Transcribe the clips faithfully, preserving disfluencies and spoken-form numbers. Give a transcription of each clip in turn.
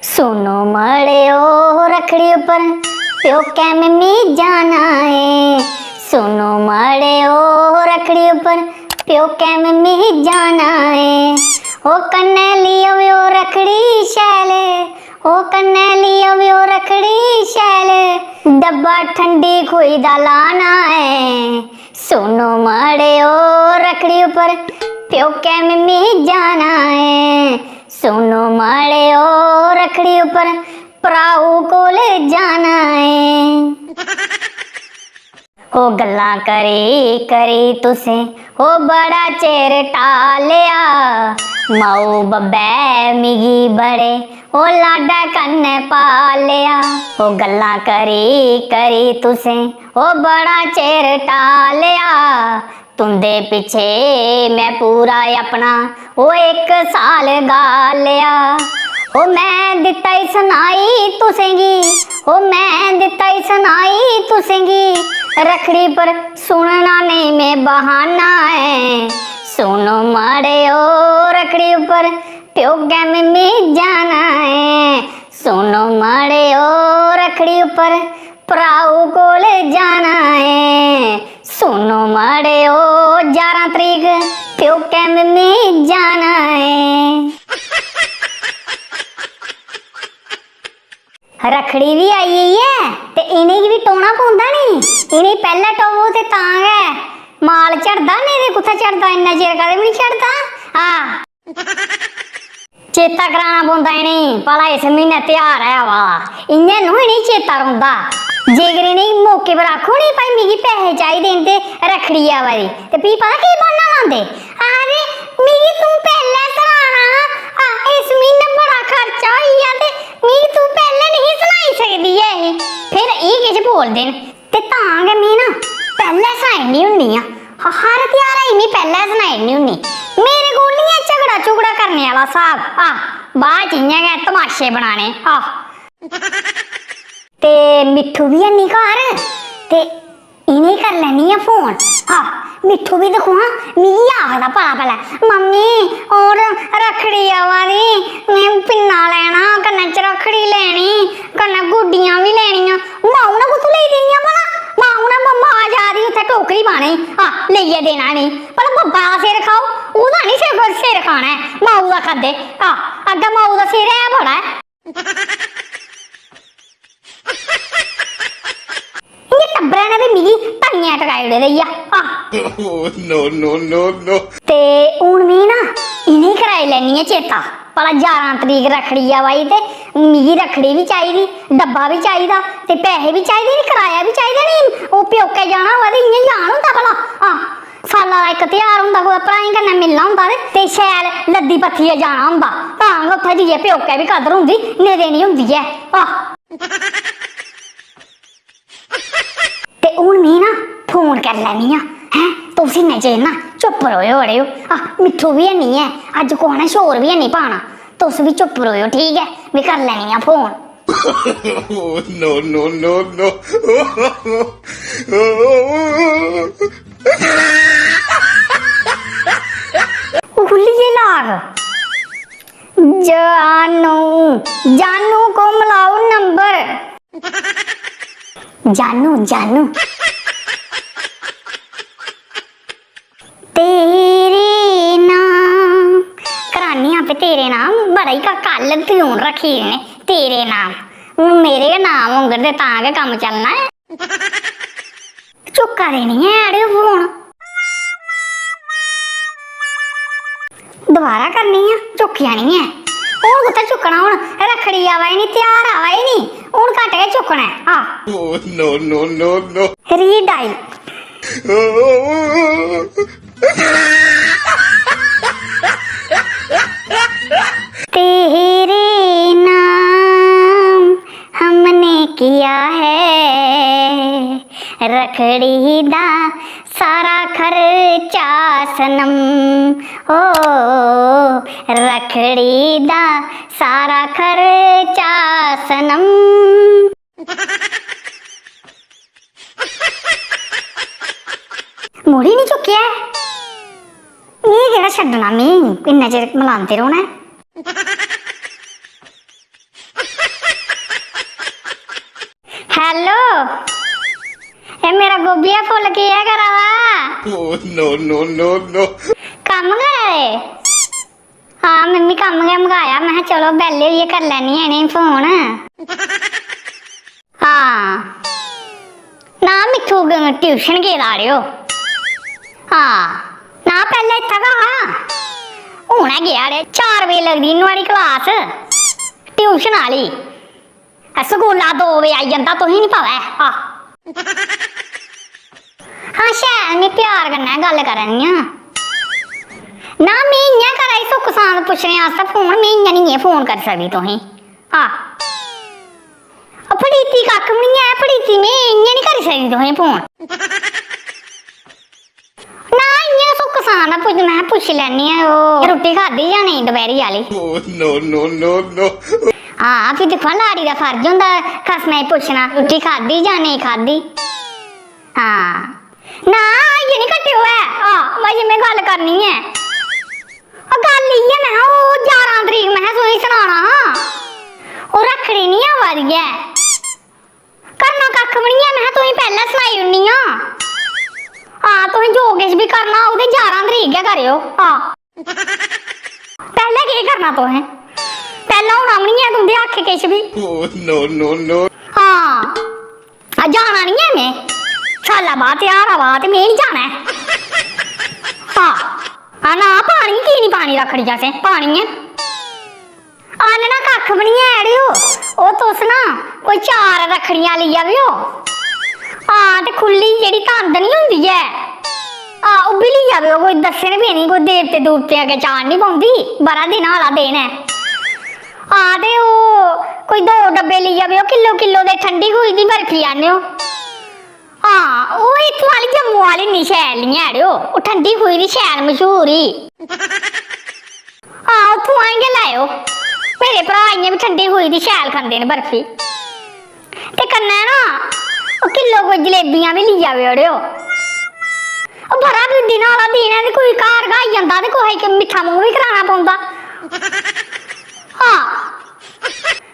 सुनो मड़ेओ, रक्खड़ी उप्पर प्योकै मिम्मी जाना ऐ। सुनो मड़ेओ, रक्खड़ी उप्पर प्योकै मिम्मी जाना ऐ। ओ कन्नै लेई आवेओ रक्खड़ी शैल, ओ कन्नै लेई आवेओ रक्खड़ी शैल, डब्बा ठंडी खूही दा लाना ऐ। सुनो मड़ेओ, रक्खड़ी उप्पर प्योकै मिम्मी जाना ऐ। सुनो मड़ेओ, रक्खड़ी उप्पर भ्राऊ कोल जाना ऐ। ओ गल्लां करी करी तुसें, ओ बड़ा चिर टालेआ। माऊ बब्बै मिगी बड़े, ओ लाडै कन्नै पालेआ। ओ गल्लां करी करी तुसें, ओ बड़ा चिर टालेआ। तुं'दे पिच्छे में पूरा अपना, ओ इक साल गालेआ। ओ में दित्ता ई सनाई तुसेंगी, ओ में दित्ता ई सनाई तुसेंगी। रक्खड़ी पर सुनना नेईं में बहाना ऐ। सुनो मड़ेओ, रक्खड़ी उप्पर प्योकै मिम्मी जाना ऐ। सुनो मड़ेओ, रक्खड़ी उप्पर भ्राऊ कोल जाना ऐ। सुनो मड़ेओ, जारां तरीक प्योकै मिम्मी जाना ऐ। रक्खड़ी बी आई गेई ऐ ते इ'नेंगी बी टोना पौंदा नी। इ'नेंगी पैह्लें टोवो ते तां गै माल झड़दा, नेईं ते कुत्थै झड़दा, इन्ना चिर कदें बी निं झड़दा। आ, चेता कराना पौंदा इ'नेंगी, भला इस म्हीनै तेहार ऐ आवा दा। इ'यां नू इ'नेंगी चेता रौंह्दा। जेकर इ'नेंगी मौके पर आखो नी, "भाई, मिगी पैसे चाहिदे न ते रक्खड़ी आवा दी," ते फ्ही पता केह् ब्हान्ना लांदे? आखदे, "मिगी तूं पैह्लें सनाना हा, आ, इस म्हीनै बड़ा खर्चा होई गेआ ते मिगी तूं पैह्लें नेईं सनाई सकदी ऐ ही।" फिर एह् किश बोलदे न। ते तां गै में ना पैह्लें सनाई ओड़नी होन्नी आं। ह-, हर तेहारै गी में पैह्लें सनाई ओड़नी होन्नी। मेरे कोल निं ऐ झगड़ा-झुगड़ा करने आह्ला स्हाब। आह, बाद च इ'यां गै तमाशे बनाने। आह। ते मिट्ठू बी हैनी घर, ते इ'नेंगी करी लैन्नी आं फोन। आह, मिट्ठू बी दिक्खो हां, मिगी आखदा भला भला, "मम्मी, होर रक्खड़ी आवा दी, में पिन्ना लैना, कन्नै चरक्खड़ी लैनी, कन्नै गुड्डियां बी लैनियां।" माऊ ने कुत्थूं लेई देनियां भला? माऊ ने मम्मा आ जा दी उत्थै टोकरी पाने गी, आ, लेइयै देना इ'नेंगी। भला बब्बा दा सिर खाओ, ओह्दा निं सिर, सिर खाना ऐ माऊ दा खंदे। आ, अग्गें माऊ दा सिर ऐ बड़ा ऐ। इ'यां टब्बरै ने ते मिगी तनियै टकाई ओड़े दे इ'या। आह। Oh, no, no, no, no। ते हून में ना इ'नेंगी कराई लैन्नी आं चेता। भला जारां तरीक रक्खड़ी आवा दी ते मिगी रक्खड़ी बी चाहिदी, डब्बा बी चाहिदा ते पैसे बी चाहिदे नी, कराया बी चाहिदा नी। ओह् प्योकै जाना होऐ ते इ'यां जान होंदा भला? हां, साल्ला दा इक तेहार होंदा, कुतै भ्राएं कन्नै मिलना होंदा ते, ते शैल लद्दी पत्थियै जाना होंदा, तां गै उत्थै जाइयै प्योकै बी कदर होंदी, नेईं ते निं होंदी ऐ। आह। ते हून में ना फोन करी लैन्नी आं, हैं? तुस इन्ने चिर ना चुप्प र'वेओ अड़ेओ। आ, मिट्ठू बी हैनी ऐ, अज्ज कुसै ने शोर बी हैनी पाना। तुस बी चुप्प र'वेओ, ठीक ऐ? में करी लैन्नी आं phone. Oh, no, no, no, no। खु'ल्लियै लाग। जानू, जानू को मिलाओ नंबर। जानू, जानू। तेरे नाम करानी आं पे तेरे नाम, बड़ा ही का-, कल tune रक्खी दी इ'नें, तेरे नाम। हून मेरे गै नाम होङन ते तां गै कम्म चलना ऐ। चुक्का दे निं ऐ अड़ेओ फोन। दोबारा करनी आं, चुक्केआ निं ऐ। हून कुत्थै चुक्कना? हून रक्खड़ी आवा दी निं, तेहार आवा दी निं, हून घट्ट गै चुक्कना ऐ। आ। Oh, no, no, no, no। Redial। तेरे नाम हमने किया है रखड़ी दा सारा खर्चा सनम, ओ रखड़ी दा सारा खर्चा सनम। मुड़ी निं चुक्केआ ऐ। एह् केह्ड़ा छड्डना में, इन्ना चिर मलांदे रौह्ना ऐ। हेलो, ए मेरा गोभिया फुल्ल केह् करा दा? Oh, no, no, no, no। कम्म करा दे? हां, मम्मी कम्म गै मकाया, में चलो बेह्ले होइयै करी लैन्नी आं इ'नेंगी फोन। हां, ना मिट्ठू ग-, ट्यूशन गेदा अड़ेओ। हां, ना पैह्लें इत्थै गै हा, हून ऐ गेआ अड़े। चार बजे लगदी नुहाड़ी क्लास, ट्यूशन आह्ली। स्कूला दो बजे आई जंदा, तुसें निं पता ऐ। आह। हां, शैल, में प्यार कन्नै गल्ल करा नी आं। ना, में इ'यां करा दी सुख सांद पुच्छने आस्तै फोन, में इ'यां निं फोन करी सकदी तुसें। आह। ओह् फड़ीती कक्ख बी निं ऐ, फड़ीती में इ'यां निं करी सकदी तुसें फोन। ना, इ'यां सुख सांद ना पुछ-, में पुच्छी लैन्नी आं, ओह् रुट्टी खाद्धी जां नेईं दपैह्री आह्ली? Oh, no, no, no, no। हां, फ्ही दिक्खो, लाड़ी दा फर्ज होंदा खसमै गी पुच्छना, रुट्टी खाद्धी जां नेईं खाद्धी। हां। ना, अजें निं कट्टेओ ऐ। हां, अजें में गल्ल करनी ऐ। ओह् गल्ल इ'यै, में हा, ओह् ञारां तरीक, में हा, तुसेंगी सनाना हा। ओह् रक्खड़ी निं आवा दी ऐ। करना कक्ख बी निं ऐ, में तुसें पैह्लें सनाई ओड़नी आं। हां, तुसें जो किश बी करना होग ते ञारां तरीक गै करेओ। हां, पैह्लें केह् करना तुसें? पैह्लें होना बी निं ऐ तुं'दे आक्खे किश बी। Oh, no, no, no। हां, आ, जाना निं ऐ में। साल्ला बाद, तेहारा बाद ते में निं जाना ऐ। हां, आ, ना, पानी की निं पानी रक्खड़ी असें? पानी ऐ। आह्नना कक्ख बी निं ऐ अड़ेओ। ओह् तुस ना कोई चार रक्खड़ियां लेई आवेओ। हां, ते खु'ल्ली जेह्ड़ी तंद निं होंदी ऐ, हां, ओह् बी लेई आवेओ। कोई दस्सें रपेंऽ दी कोई देवते दूवते अग्गें चाढ़नी पौंदी, बड़ा दिन आह्ला दिन ऐ। हां, ते ओह् कोई दो डब्बे लेई आवेओ, किल्लो किल्लो दे, ठंडी खूही दी बर्फी आह्नेओ। हां, ओह् इत्थूं आह्ली, जम्मू आह्ली इन्नी शैल निं ऐ अड़ेओ, ओह् ठंडी खूही दी शैल मशहूर ही। हां, उत्थुआं गै लैएओ। मेरे भ्राऽ इ'यां बी ठंडी खूही दी शैल खंदे न बर्फी। ते कन्नै ना, ओह् किल्लो कोई जलेबियां बी लेई आवेओ अड़ेओ। ओह् बड़ा दिन आह्ला दिन ऐ ते कोई घर गै आई जंदा ते कुसै गी मिट्ठा मूंह् बी कराना पौंदा। हां।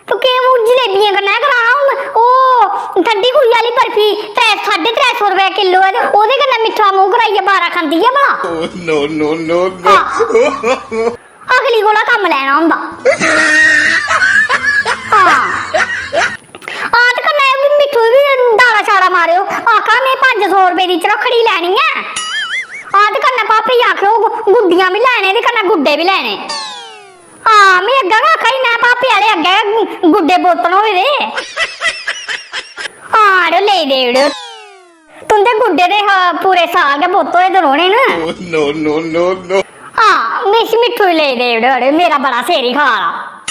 तूं केह् मूंह् जलेबियें कन्नै कराना? हून ओह् ठंडी खूही आह्ली बर्फी त्रै, साड्ढे त्रै सौ रपेऽ किल्लो ऐ ते ओह्दे कन्नै मिट्ठा मूंह् कराइयै बारा खंदी ऐ भला? Oh, no, no, no, no। हां। अगली कोला कम्म लैना होंदा। हां। हां, ते कन्नै ओह् बी मिट्ठू बी दाला शाला मारेओ। आखा में पंज सौ रपेऽ दी रक्खड़ी लैनी ऐ। हां, ते कन्नै भापे गी आखेओ गु-, गुड्डियां बी लैने ते कन्नै गुड्डे बी लैने। हां, में अग्गें गै आखा दी, में भापे आह्ले अग्गें गै गुड्डे बोतल होए दे। हां, अड़ेओ, लेई देई ओड़ेओ। तुं'दे गुड्डे ते, हां, पूरे साल गै बोतल होए दे रौह्ने न। Oh, no, no, no, no। हां, में इसी मिट्ठू गी लेई देई ओड़ेओ, अड़ेओ, मेरा बड़ा सिर ही खा दा।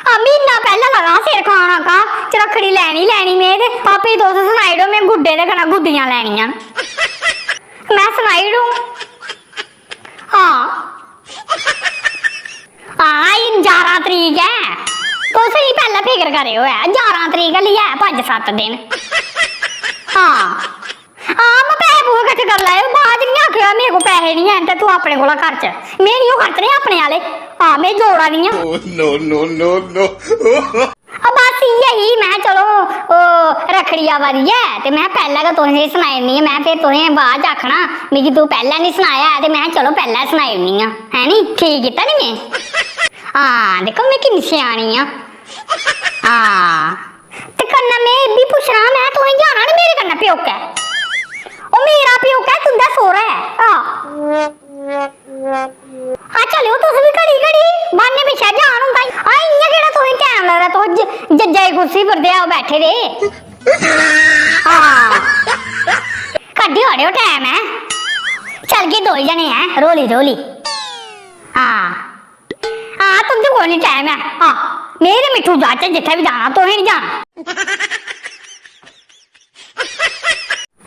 हां, म्हीना पैह्लें लगा सिर खान, आखा, "रक्खड़ी लैनी, लैनी में, ते भापे गी तुस सनाई ओड़ो, में गुड्डे दे कन्नै गुड्डियां लैनियां न।" में सनाई ओड़ूं। हां। हां, एह् ञारां तरीक ऐ। तुस निं पैह्लें फिकर करेओ ऐ। ञारां तरीक हल्ली ऐ, पंज सत्त दिन। हां। हां, में पैहे पूहे कट्ठे करी लैएओ। बाद च निं आखेओ, "मेरे कोल पैहे निं हैन ते तूं अपने कोला खर्च।" में निं ओह् खर्चने अपने आह्ले। हां, में जोड़ा दी आं। Oh, no, no, no, no। आ, बस इ'यै ही, में चलो, ओह्, रक्खड़ी आवा दी ऐ, ते में पैह्लें गै तुसेंगी सनाई ओड़नी आं, में फिर तुसें बाद च आखना, "मिगी तूं पैह्लें निं सनाया ऐ," ते में चलो पैह्लें सनाई ओड़नी आं, है नी? ठीक कीता नी में? हां, दिक्खो, में किन्नी स्यानी आं। हां, ते कन्नै में एह् बी पुच्छना, में तुसें जाना नी मेरे कन्नै प्योकै? ओह्, मेरा प्योका ऐ, तुं'दा सौह्रा ऐ। हां। आ चलेओ तुस बी घड़ी घड़ी, ब्हान्ने पिच्छें जान होंदा ई। आ इ'यां केह्ड़ा तुसें टैम लगदा, तुस ज-, जज्जै दी कुर्सी पर ते आओ बैठे दे। हां। कड्ढेओ अड़ेओ टैम ऐ। चलगे दो जने ऐ, रौली रौली। हां। हां, तुं'दे कोल निं टैम ऐ। हां। में ते मिट्ठू जाचै जित्थै बी जाना, तुसें निं जाना।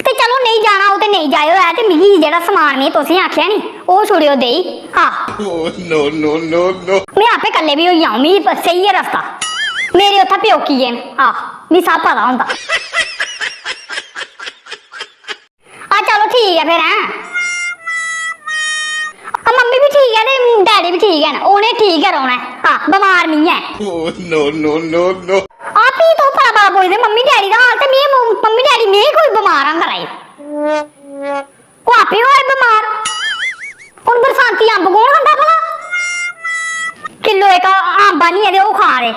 ते चलो, नेईं जाना होग ते नेईं जाएओ, ऐ ते मिगी जेह्ड़ा समान में तुसेंगी आखेआ नी, ओह् छुड़ेओ देई। आह। Oh, no, no, no, no। में आपे कल्ले बी होई जाऊं, मिगी प-, सेही ऐ रस्ता। मेरे उत्थै प्योकिये न, आह, मिगी सब पता होंदा। आ, चलो, ठीक ऐ फिर, हैं? आ, मम्मी बी ठीक ऐ ते डैडी बी ठीक ऐ न, उ'नें ठीक गै रौह्ना ऐ। आह, बमार निं ऐ। Oh, no, no, no, no। आ, फ्ही तुस भला, भला कोई ते मम्मी डैडी दा हाल ते में मम्मी डैडी में कोई बमार आं कराई। ओह् आपे होए बमार। हून बरसांती अम्ब कौन खंदा भला? किलो इक अम्ब आनियै ते ओह् खा दे।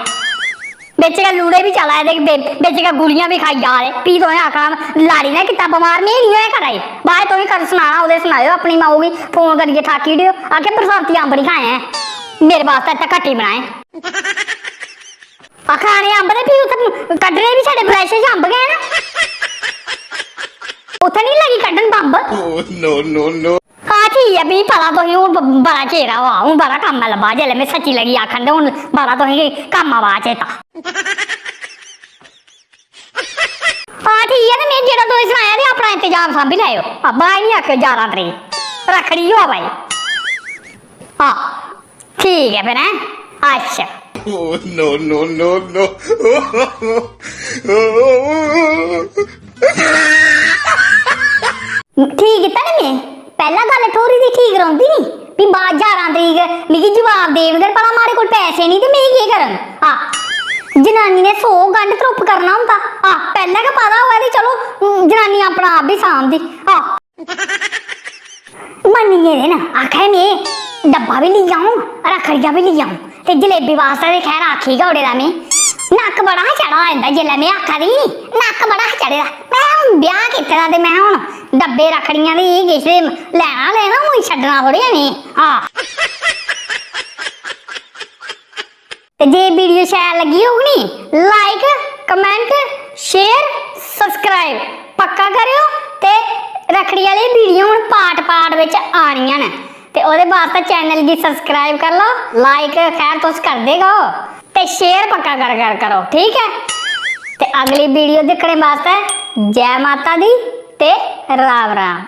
बिच गै लूड़े बी चला दे, बे-, बिच गै गुलियां बी खाई जा दे। फ्ही तुसें आखना लाड़ी ने कीता बमार, में निं होए कराई। बाद तुसें कल सनाना, ओह्दे सनाएओ अपनी माऊ गी फोन करियै ठाकी ओड़ेओ, आखेआ बरसांती अम्ब निं खाए हैं, मेरे बास्तै इत्थै कट्टी बनाए। आखा आने अम्ब ते फ्ही उत्थै कड्ढने बी छड़े ब्रश च अम्ब गै न। उत्थै निं लगी कड्ढन bomb. Oh, no, no, no। हां, ठीक ऐ, मिगी पता तुसें हून ब-, बड़ा चिर होआ, हून बड़ा कम्म ऐ लब्भा, जेल्लै में सच्ची लगी आखन ते हून बड़ा तुसेंगी कम्म आवा चेता। हां, ठीक ऐ, ते में जेह्ड़ा तुसें सनाया ते अपना इंतजाम सांभी लैएओ। आ, बाय निं आखेओ ञारां तरीक, रक्खड़ी होआ भाई। हां, ठीक ऐ फिर, हैं? अच्छा। Oh, no, no, no, no। ठीक कीता नी में, पैह्ला गल्ल ठोरी दी ठीक रौंह्दी नी, फ्ही बाद ञारां तरीक मिगी जवाब देई ओड़ङन, भला माड़े कोल पैसे निं ते में केह् करङ? आ, जनानी ने सौ गंढ त्रुप्प करना होंदा। आ, पैह्लें गै पता होऐ ते चलो, जनानी अपना आप बी सांभदी। आ। मन्नी गेदे न, आखै में डब्बा बी लेई औङ, रक्खड़ियां बी लेई औङ, ते जलेबी बास्तै ते खैर आखी गै ओड़े दा में। नक्क बड़ा हा चढ़ा दा इं'दा, जेल्लै में आखा दी ही, नक्क बड़ा हा चढ़े दा। में हून ब्याह् कीते दा ते में हून डब्बे, रक्खड़ियां ते एह् किश ते लैना, लैना, हून छड्डना थोड़ी ऐ में। हां। ते जे वीडियो शैल लग्गी होग नी, like, comment, share, subscribe पक्का करेओ। ते रक्खड़ी आह्ली वीडियो हून part part बिच आनियां न, ते ओह्दे बास्तै channel गी subscribe करी लैओ, like खैर तुस करदे गै ओ, ते share पक्का कर, कर करो, ठीक ऐ? ते अगली वीडियो दिक्खने बास्तै जै माता दी ते राम राम।